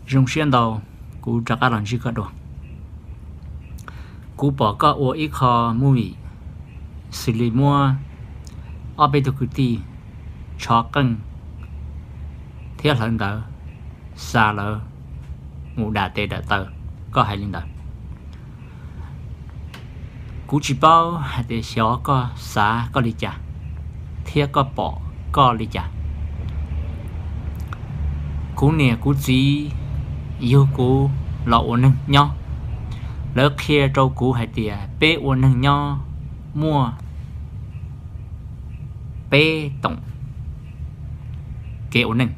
Zoo siab ntau, kuv rov qab los ntsib koj dua. Kuv pom koj ua ib qho movie xws li muab ob peb tug kwv tij tshov qeej thiab hlawv ntawv xa lawv mus dam tes dam taw, koj hais li ntawd. Kuv tsis paub hais tias xyov koj xav koj li cas thiab koj pom koj li cas. Kuv niam kuv txiv yug kuv los ua neeg nyob, lawv qhia rau kuv hais tias peb ua neeg nyob muaj peb toom kev ua neej.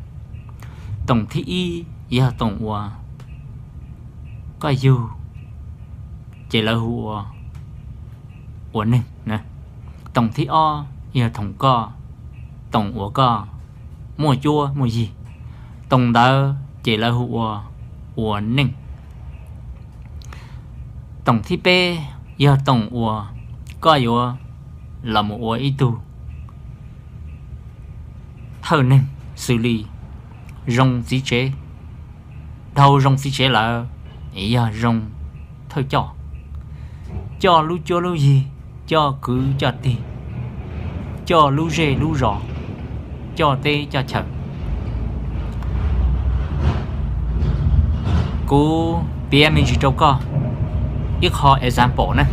Toom thib ib yog toom uas koj yug ces lawv hu ua ua neeg. Toom thib ob yog toom koj, toom uas koj muaj cuab muaj yig, toom ntawd ces lawv hu ua ua neej. Toom thib peb yog toom uas koj yuav los mus ua ib tug thawj neeg xws li zoo txiv tsev, dhau zoo txiv tsev lawm yog zoo thawj coj, coj lub cuab lub yig, coj kwv coj tij, coj lub zej lub zos, coj teb coj chaw. Kuv piav me ntsis rau koj ib qho example na.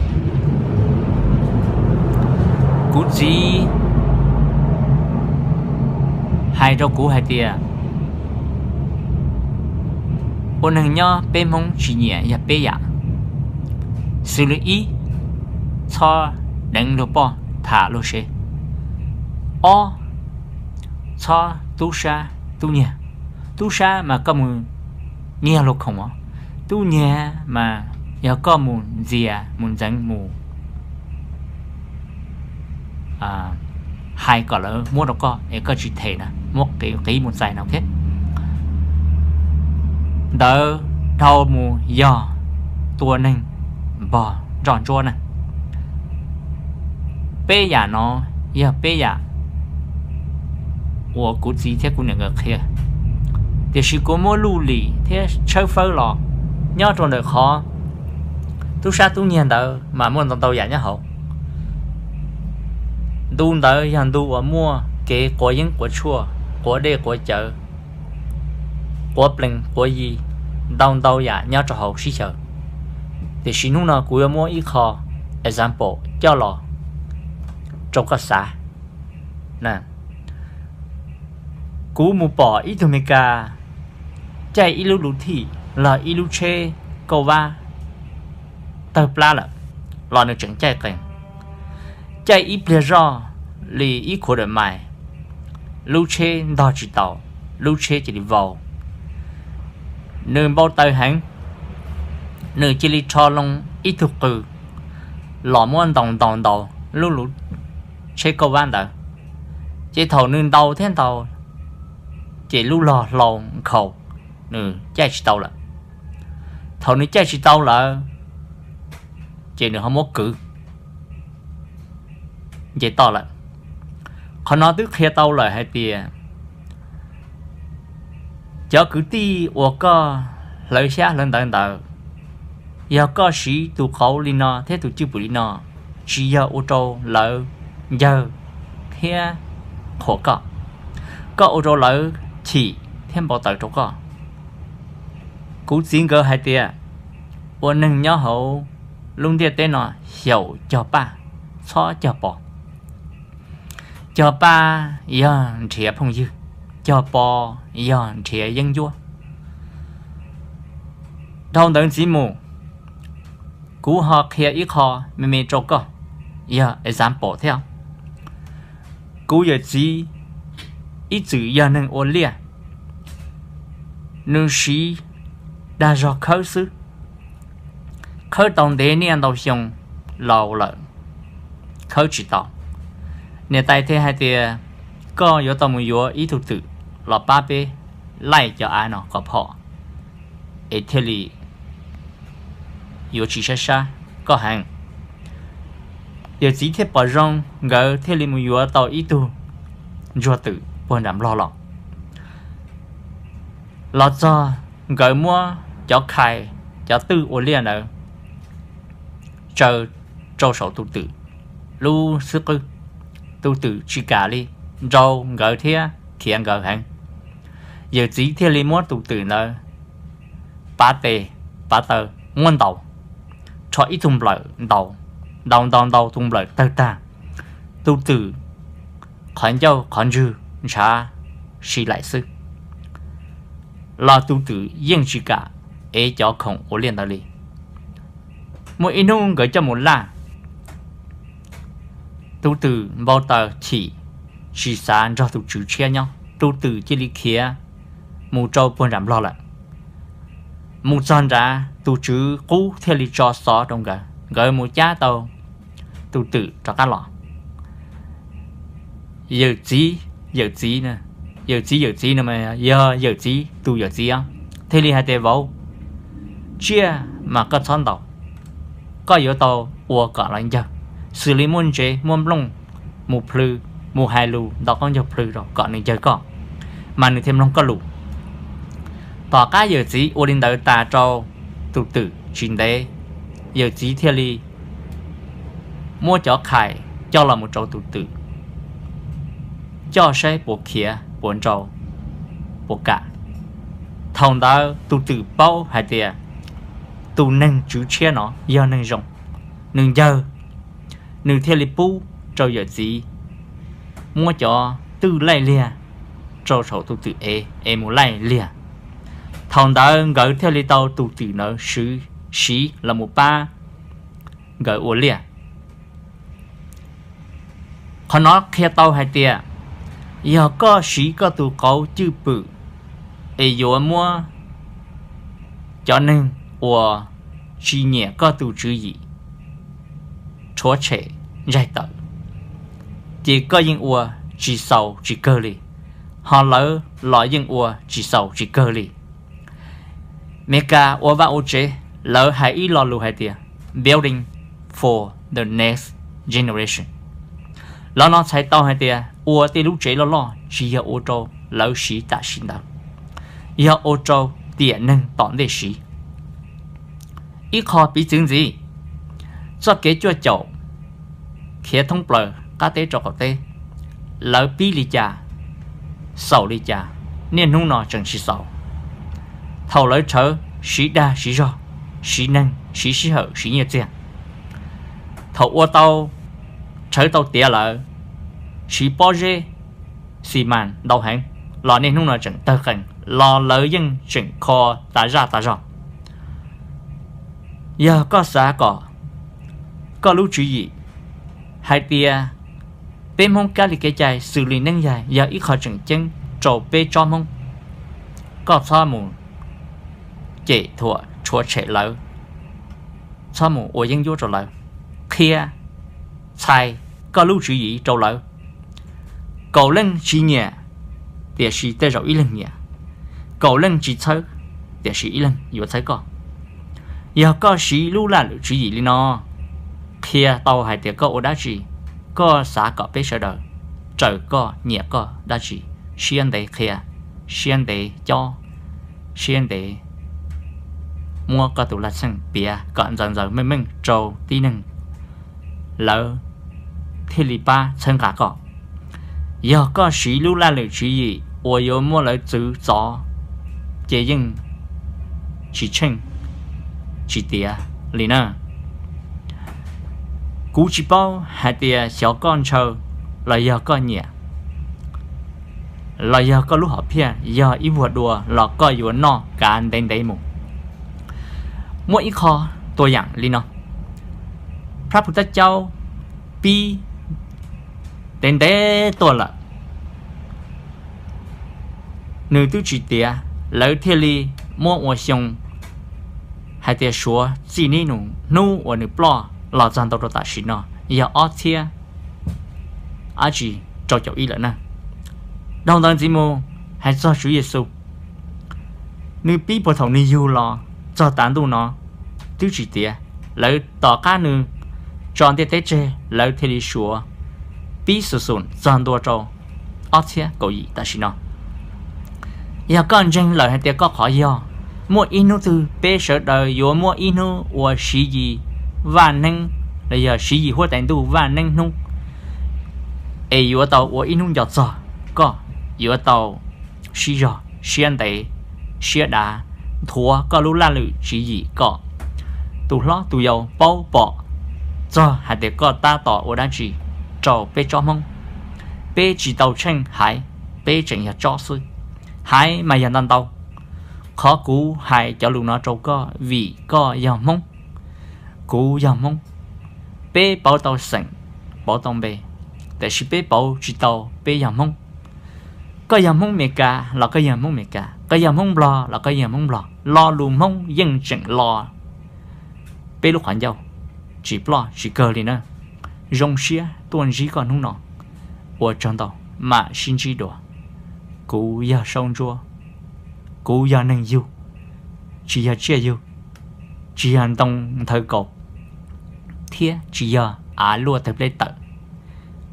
Kuv txiv hais rau kuv hais tias ua neeg nyob peb Hmoob tsis nyiam yog peb yam, xws li ib, txhob deev luag poj tham luag sev. Ob, txhob tub sab tub nyiag. Tub sab mas koj mus nyiag luag khoom os, tub nyiag mas yog koj mus ntxias mus ntxeev mus hais kom lawv muab rau koj es koj tsis them na, muab qiv mus txais na. Ntawd dhau mus yog tua neeg npog nroj ntsuab na. Peb yam no yog peb yam uas kuv txiv thiab kuv niam nkawd qhia, tiam sis kuv muab luj lim thiab tshawb fawb los nyob rau ntawm qhov tub sab tub nyiag ntawd mas muaj ntau ntau yam nyob hauv. Ntu ntawd yog ntu uas muaj kev quav yeeb quav tshuaj, quav dej quav cawv, quav plees quav yi, ntau ntau yam nyob rau hauv sib xyaw. Tiam sis hnub no kuv yuav muab ib qho example coj los rau koj xav. Kuv mus pom ib tug Meskas caij ib lub luv thij los ib lub tsheb kauj vab tawg plab lawm los nws tseem caij qees. Caij ib pliag zoj li ib khuav dawm mais, lub tsheb ntog tsis tau, lub tsheb cia li vau. Nws npau taws heev, nws cia li rho loo ib tug qws los muab ntaus ntaus ntaus lub luv tsheb kauj vab ntawd. Ces thaum nws ntaus thiab ntaus, ces lub log hlau nkhaus, nws caij tsis tau lawm. Thaum nws caij tsis tau lawm, ces nws ho muab kwv nce toj lawm. Qhov no twb qhia tau lawm hais tias cov kwv tij uas koj hlawv xyab hlawv ntawv ntawd, yog koj siv tus qauv li no thiab tus cwj pwm li no, tsis yog ua rau lawv ncawg thiab qhuas koj, koj ua rau lawv chim thiab npau taws rau koj. Kuv txiv nkawd hais tias ua neeg nyob hauv lub ntiaj teb no xyaum cog paj, txhob cog pos. Cog paj yog nrhiav phooj ywg, cog pos yog nrhiav yeeb ncuab. Dhau ntawd ntxiv mus, kuv ho qhia ib qho me me rau koj, yog example thiab. Kuv yawm txiv ib txwm yog neeg ua liaj, nws siv dag zog khawb xwb. Khawb tau ntev niaj ntau xyoo laus lawm, khawb tsis tau. Niam tais thiaj hais tias, koj yuav tau mus yuav ib tug twm los pab peb laij cov av no kom phom, es thiaj li yuav tsis sab sab koj heev. Yawm txiv thiaj pom zoo, nkawd thiaj li mus yuav tau ib tug ntsuag twm puag nram Nplog los. Los txog nkawd muab cov khais, cov twj ua liaj ntawd tsaws rau saum tus twm lub xub qwb. Tus twm tsis kam li, nrau nkawd thiab khiav nkawd heev. Yawm txiv thiaj li muab tus twm ntawd pav tes pav taw, muab ntaus, rho ib tug nplawm ntaus, ntaus ntaus ntaus tus nplawm tawg tag. Tus twm qhov ncauj qhov ntswg ntshav si laim xwb, los tus twm yeej tsis kam ev cov khoom ua liaj ntawd li. Muaj ib hnub nkawd coj mus laj, tus twm npau taws chim, tsis xav nrog tus tswv tshiab nyob, tus twm cia li khiav mus rau puag nram Nplog lawm. Mus txog nrad tus tswv qub thiaj li tso xov rau nkawd, nkawd mus cab tau tus twm rov qab los. Yawm txiv, yawm txiv, yawm txiv, yawm txiv no yog yawm txiv tus yawm txiv os, thiaj li hais tias, vauv, tsiaj mas koj txhob ntaus, koj yuav tau ua kom los ncawg, xws li muaj ntsev muaj nplooj mus plhws, mus hais lus ntaus qaub ncaug plhws rau kom nws ncawg koj, mas nws thiaj mloog koj lus. Tom qab yawm txiv ua li ntawd tas rau tus twm tsis ntev, yawm txiv thiaj li muab cov khais coj los mus rau tus twm, coj saib puas khiav puas nrau, puas kam. Thaum ntawd tus twm paub hais tias tus neeg tswv tshiab no yog neeg zoo, nws ncawg, nws thiaj li pub rau yawm txiv muab cov twj laij liag rau saum tus twm ev, ev mus laij liag. Thaum ntawd nkawd thiaj li tau tus twm ntawd siv los mus pab nkawd ua liaj. Qhov no qhia tau hais tias yog koj siv koj tus qauv cwj pwm es yuav muab cov neeg uas tsis nyiam koj tus tswv yim rhuav tshem ntsaig tawm, ces koj yeej ua tsis xaus tsis kawg li, ho lawv los yeej ua tsis xaus tsis kawg li. Meskas ua vaj ua tsev, lawv hais ib lo lus hais tias building for the next generation. Lo no txhais tau hais tias ua tej lub tsev loj loj tsis yog ua rau lawv siv tam sim ntawd, yog ua rau tiam neeg tom ntej siv. Ib qho piv txwv ntxiv, txoj kev cuaj caum khiav thoob plaws qab teb rau qaum teb, lawv pib li cas, xaus li cas, niaj hnub no tseem tsis xaus. Thaum lawv rhawv siv dag siv zog, siv neeg, siv sij hawm, siv nyiaj txiag, thaum ua tau, rhawv tau tiav lawm, siv pob zeb, xi mas ntau heev, los niaj hnub no tseem tawg qees los lawv yeej tseem kho tas zaj tas zog. Yog koj xav kom koj lub tswv yim hais tias peb Hmoob kab li kev cai xws li neeb yaig yog ib qho tseem ceeb rau peb tsob Hmoob, koj txhob mus cem thuam rhuav tshem lawv, txhob mus ua yeeb ncuab rau lawv. Qhia, txhais koj lub tswv yim rau lawv. Kaum leej tsis nyiam, tiam sis tej zaum ib leeg nyiam. Kaum leej tsis txhawb, tiam sis ib leeg yuav txhawb koj. Yog koj siv lub laj lwm tswv yim li no, qhia tau hais tias koj ua dab tsi, koj xav kom peb sawv daws raws koj, nyiam koj dab tsi. Siab ntev qhia, siab ntev cob, siab ntev muab koj tus laj txheej piav kom ntxaws ntxaws meej meej rau tib neeg, lawv thiaj li pab txhawb nqa koj. Yog koj siv lub laj lwm tswv yim uas yuav muab lawv txwv txov, ces yeej tsis tsheej tsis tiav li na. Kuv tsis paub hais tias xyov koj ntshaw los yog koj nyiam, los yog koj lub hom phiaj yog ib vuag dua los koj yuav noj kav ntev ntev mus. Muaj ib qho tua yam li no, Phab Phu Thab Caub pib ntev ntev tuaj lawm, nws twb tsis tiav, lawv thiaj li muab ua xyoo hais tias suav txij niaj hnub uas nws ploj los txog ntua rau tam sim no yog ob txhiab dab tsi rau caum ib lawm na. Dhau ntawd ntxiv mus, hais txog Tswv Yexus, nws pib puag thaum nws yug los txog tav ntuj no twb tsis tiav. Lawv tom qab nws tso ntiaj teb tseg, lawv thiaj li suav pib xum xum txog ntua rau ob txhiab kaum yim tam sim no. Yog koj ntseeg lawm hais tias koj qhov yog, Muaj ib hnub twg peb sawv daws yuav muaj ib hnub uas Siv Yis vaj neeb los yog Siv Yis huab tais ntuj vaj neeb hnub, es yuav tau ua ib hnub nco txog koj, yuav tau siab zog siab ntev siab dav nthuav koj lub laj lwm tswv yim kom tus hlob tus yau paub pom txog hais tias koj tab tom ua dab tsi rau peb tsob Hmoob. Peb tsis tau tsheej haiv, peb tseem yog tsob xwb. Haiv mas yog ntau ntau. Qhov kuv hais cov lus no rau koj vim koj yog Hmoob, kuv yog Hmoob. Peb pauv tau xeem, pauv tau npe, tiam sis peb pauv tsis tau peb yog Hmoob. Koj yog Hmoob Amelikas los koj yog Hmoob Amelikas, koj yog Hmoob Nplog los koj yog Hmoob Nplog, lo lus Hmoob yeej tseem lo peb lub qhov ncauj, tsis ploj tsis kawg li na. Zoo siab tuaj ntsib koj hnub no, ua tsaug ntau, mam sib ntsib dua. Kuv yog Saub Ntsuab, kuv yog neeg yug, tsis yog tsiaj yug, tsis yog ntoo nthawv kaus, thiab tsis yog av luaj tawg pleb tawm.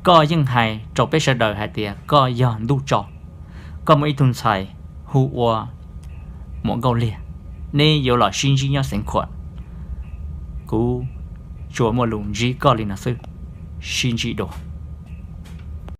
Koj yeej hais rau peb sawv daws hais tias koj yog Ntuj Tso, koj muaj ib tug ntxhais hu ua Muam Nkauj Liag, neb yuav los sib ntsib nyob Xeev Khuam. Kuv tsuas muaj lus ntsib koj li no xwb, sib ntsib dua.